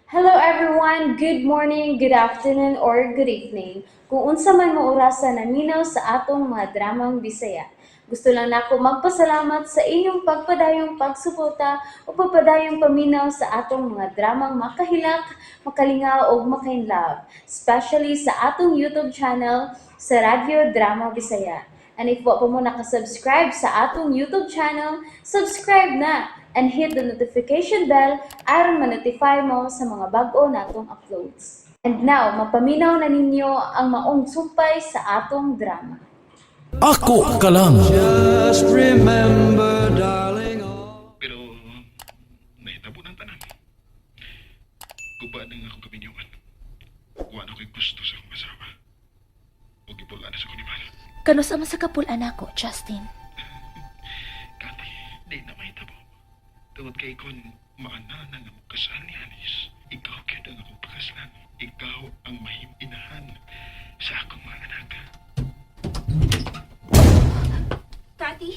Hello everyone! Good morning, good afternoon, or good evening. Kung unsa man mo orasa naminaw sa atong mga dramang Bisaya. Gusto lang nako magpasalamat sa inyong pagpadayong pagsuporta o pagpadayong paminaw sa atong mga dramang makahilak, makalingaw ug makainlove, especially sa atong YouTube channel sa Radyo Drama Bisaya. And if wa pa mo nakasubscribe sa atong YouTube channel, subscribe na and hit the notification bell aron ma-notify mo sa mga bag-o natong uploads. And now, mapaminaw na ninyo ang maong sumpay sa atong drama. Ako ka lang. Just remember, darling. All Pero nahitabo ng tanan. Guba na nga akong kaminyoan. Wa na ko'y gusto sa akong asawa. O gibula na sa kong ni. Kanus man sa kapul-an nako, Justin? Kati, di na mahitabo. Tungod kay kon maana na nga mukasal ni Alice. Ikaw gyud ang akong pakaslan. Ikaw ang mahim-inahan sa akong mga anak. Tati,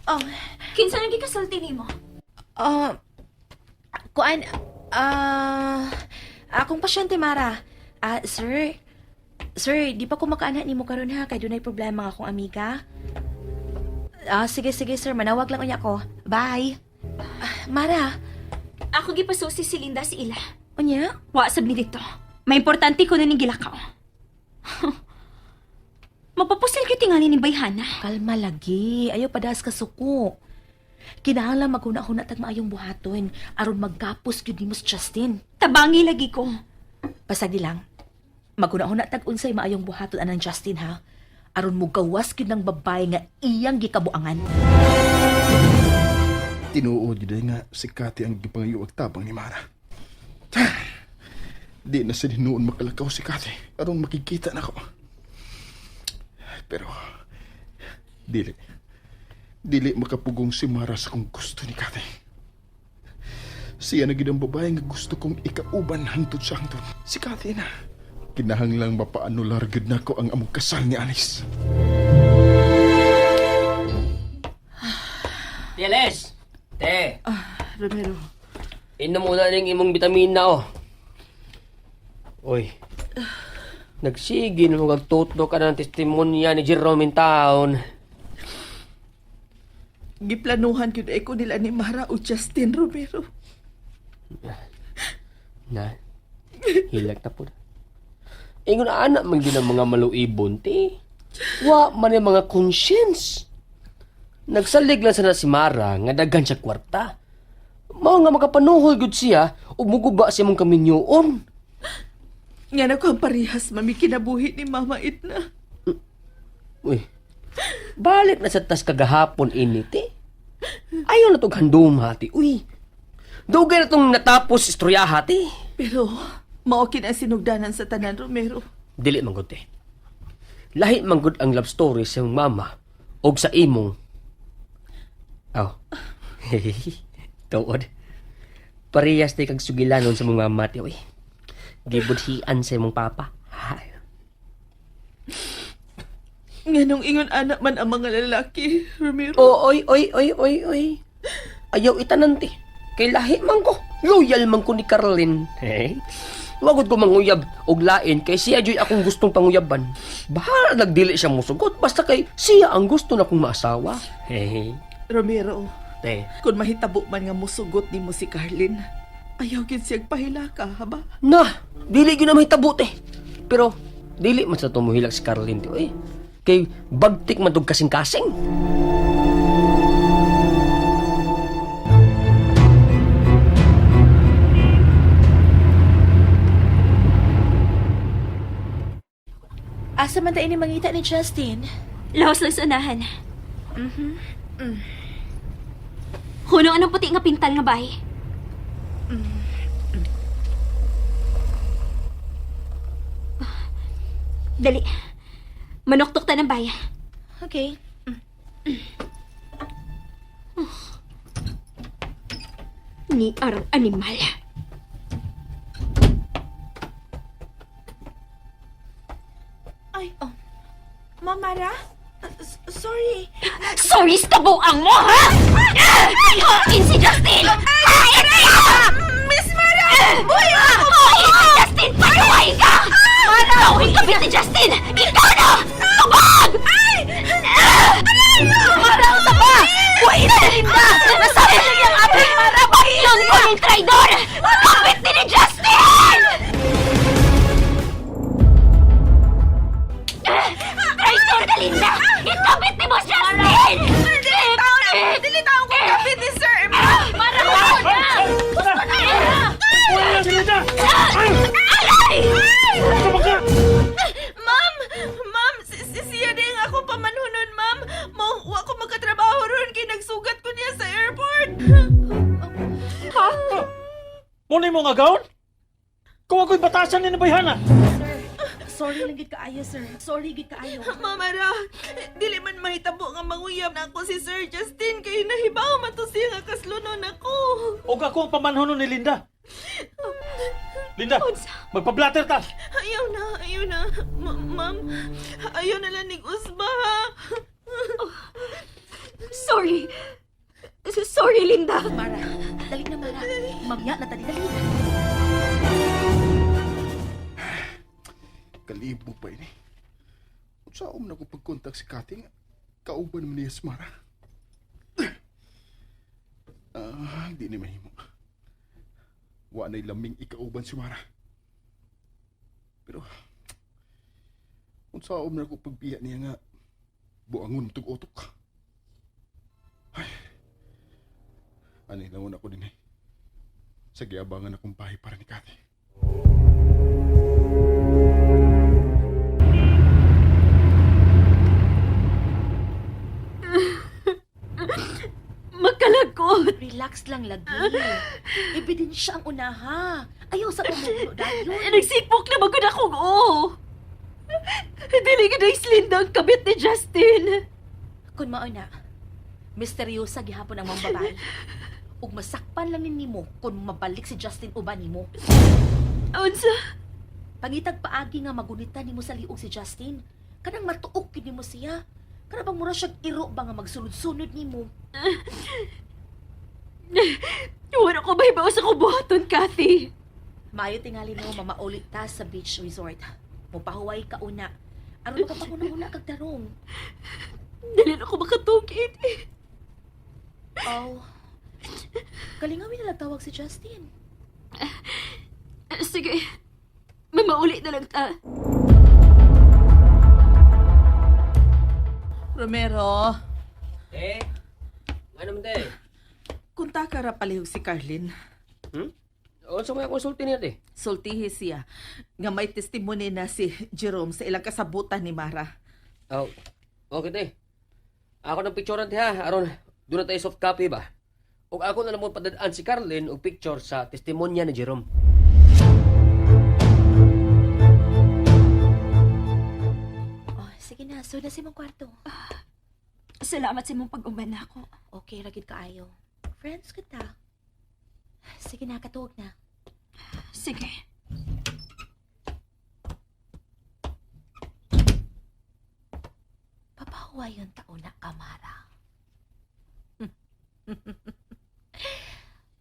Oh, kinsa nang gikasulti nimo? ah, kuan, akong pasyente, Mara. Ah, sir, sir, di pa ko makaana nimo karon ha, kay dunay problema nga akong amiga. Ah, sige, sige, sir, manawag lang unya ko. Bye. Ah, Mara, Ako gipasusi si Linda si ila. unya? Wa sab ni dito. May importante ko na ning gilakaw. Mapapusil gyud tingali ni Bayhana. Kalma lagi, ayaw padas ka suko. Kinahanglan maghuna-huna tag maayong buhaton aron magkapos gyud nimo si Justin. Tabangi lagi ko. Pasagi lang. Maghuna-huna tag unsay maayong buhaton anang Justin ha. Aron mo gawas gyud ng babae nga iyang gikabuangan. Tinuod yun nga si Kati ang gipangayo og tabang ni Mara. Di na sa noon makalakaw si Kati. Aron makikita na ko. Pero, dili. Dili makapugong si Mara sa kung gusto ni Kati. Siya na gid ang babae nga gusto kong ikauban hangtod sa hangtod. Si Kati na. Kinahanglang mapaanular gid nako ang among kasal ni Alice. Tieles! Te, Romero, inom muna ning imong bitamina oh. Oy. Nagsige na mga tutlo ka ng testimonya ni Jerome in town. giplanuhan gyud ko nila ni Mara o Justin, Romero. Na, hilak na po. Ingon anak man gyud ang mga maluibon, te. Wa man yung mga conscience. Nagsalig lang sana si Mara nga daghan siya kwarta. Mao nga makapanuhol gyud siya ug muguba sa imong kaminyoon. Nga na ko ang parehas, mami, kinabuhi ni Mama Itna. Uy, balik na sa tas kagahapon ini, te. Ayaw na tong handum, hati. Uy, dugay na tong natapos istoryaha, te. Pero, mao kina sinugdanan sa tanan, Romero. Dili man gud, te. Lahi man gud ang love story sa imong mama og sa imong. Aw. Tuod. Parehas te kag sugilanon sa imong mama, te, uy. Gibudhian sa imong papa. Nga nung ingon anak man ang mga lalaki, Romero. Oh, oy, oy, oy, oy, oy. Ayaw itanan ti. Kay lahi man ko. Loyal man ko ni Carlin. Hey. Wagod ko manguyab og lain kay siya joy akong gustong panguyaban. Bahala nagdili siya mosugot basta kay siya ang gusto na kong maasawa. Hey. Romero, Te. kung mahitabo man nga musugot nimo si Carlin, ayaw gyud siyang pahilaka, ha ba? Na, dili gyud na mahitabo te. Pero dili man sa tumuhilak si Carlin ti oy. Kay bagtik man tog kasing-kasing. Asa man ta ini mangita ni Justin? Laos lang sa unahan. Hunong anong puti nga pintal nga bay. Dali. Manuktok ta ng bay. Okay. Ni arang animal. Ay, oh. Mama Mara? Sorry. Sorry sa kabuang mo, ha? Hain si Justin! Hain siya! Miss Mara! Uy! Justin! Paluway ka! Mara! Tawin ka ni Justin! Ikaw na! Tubag! Ay! Mara, ang sapa! Buhay na Linda! Nasabi na niyang aping Mara! Baklon ko ng traidor! Kapit ni Justin! Traitor ka, Linda! Ikapit ni mo, Justin! Dili tao na! Dili tao kong kapit ni sir! Mara, gusto na! Gusto na! Wala si Linda! Aray! Ano ka? Ma'am! Ma'am, si siya din ako pamanhunon, ma'am. Mao wa ko magkatrabaho ron kay nagsugat ko niya sa airport. Muna mo nga gown? Kung ako'y batasan ni Nabayhana! Sir, sorry lang gid kaayo, sir. Sorry gid kaayo. Mama ra, dili man mahitabo nga manguyab na ako si Sir Justin kay nahibaw man to siya nga kaslunon ako. O ako ang pamanhunon ni Linda. Linda, magpa-blatter ta! Ayaw na, ayaw na. Ma'am, ayaw na lang nig usba ha. Sorry. Sorry, Linda. Mara, dali na Mara. Mamya na tadi dali. Kalibog pa ini. Unsa man ako pagkontak si Kathy nga kauban man niya si Mara. Ah, di ni mahimo. Wa na'y laming ikauban si Mara. Pero unsa man ako pagbiya niya nga buangon tug utok. Ay. Ani langon ako din eh. Sa giabangan akong bahay para ni Kathy. Makalagkot. Relax lang lagi. Ebidensya ang unaha. Ayaw sa pamumuno dayon. Nagsikpok na magod akong oo. Dili ka na Linda ang kabit ni Justin. Kun mao na, misteryosa gihapon ang mga babae. Ug masakpan lang ni nimo kung mabalik si Justin uban nimo. Unsa? Pangitag paagi nga magunita nimo sa liog si Justin. Kanang matuok gyud nimo siya. Kana bang mura siyag iro ba nga magsunod-sunod nimo? Wala ko mahibaw sa kubuhaton, Kathy. Maayo tingali mo mamaulit ta sa beach resort. Mupahuway ka una. Aron makapanguna-una kag tarong. Dili na ko makatugid. Oh. Kalingawin na lang tawag si Justin. Sige. Mamauli na lang ta. Romero, Eh, ano man te? kunta ka ra palihog si Carlin. Hmm? Unsa may konsulti niya te? Sultihi siya nga may testimony na si Jerome sa ilang kasabutan ni Mara. Oh, okay te. Ako ng picturean te ha, aron doon na tayo soft copy ba? Ug ako na lang mo padadaan si Carlin og picture sa testimonya ni Jerome. Oh, sige na, sud na sa imong kwarto. Salamat sa imong pag-uman ako. Okay, ra gid kaayo. Friends kita. Sige na, katuog na. Sige. Papahuway yung taon na kamara.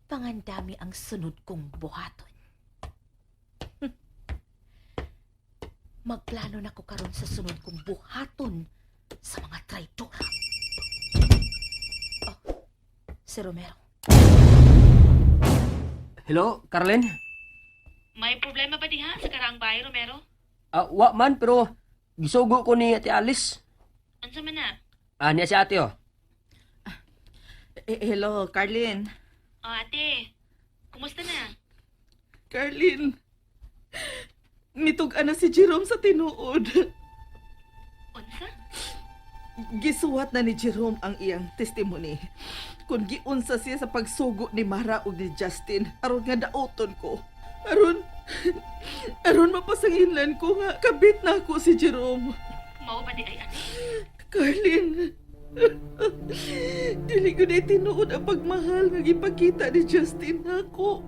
Pangandami ang sunod kong buhaton. Magplano na ko karon sa sunod kong buhaton sa mga traidor. Oh, si Romero. Hello, Carlin? May problema ba diha sa karaang bahay, Romero? Ah, wa man pero gisugo ko ni Ate Alice. Unsa man na? Ah, niya si Ate oh. Eh, hello, Carlin. Oh, ate. Kumusta na? Carlin, mitug-an na si Jerome sa tinuod. Unsa? Gisuwat na ni Jerome ang iyang testimony. Kung giunsa siya sa pagsugo ni Mara ug ni Justin, aron nga daoton ko. Aron, aron mapasanginlan ko nga kabit na ako si Jerome. Mao ba di ay ate? Carlin, dili ko na tinuod ang pagmahal nga gipakita ni Justin nako.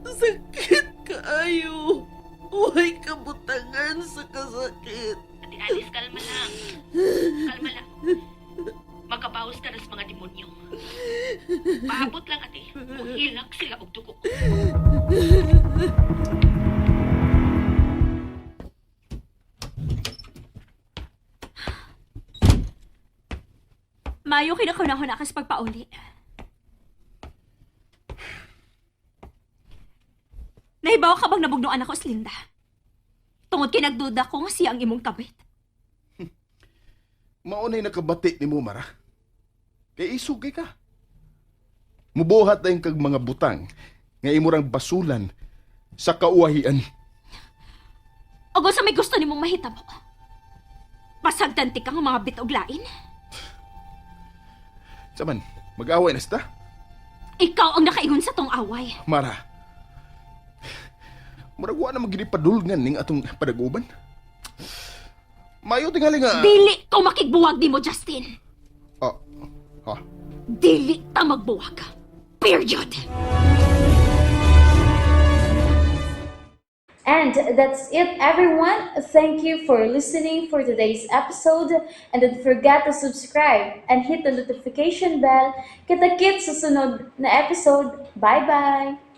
Sakit kaayo. Uy, kabutangan sa kasakit. Ate Alice, kalma lang. Kalma lang. Makabawas ka na sa mga demonyo. Paabot lang ate. Muhilak sila og dugo. Maayo kay nakunahon ka sa pagpauli. Nahibaw ka bang nabugnuan ako sa Linda? Tungod kay nagduda ko nga siya ang imong kabit. Maunay nakabati ni mo, Mara. Kay isugay ka. Mubuhat na kag mga butang nga imurang basulan sa kauwahian. O sa may gusto nimong mahitabo. Pasagdanti ka nga mga bitog lain. Saman, mag-away na sita? Ikaw ang nakaingon sa tong away. Mara. Murag wa na maginipadulngan ning atong padaguban. Mayo tingali nga. Dili ko makigbuwag nimo, Justin. Ah, ha? Dili ta magbuwag. Period. And that's it, everyone. Thank you for listening for today's episode. And don't forget to subscribe and hit the notification bell. Kita-kits sa sunod na episode. Bye-bye!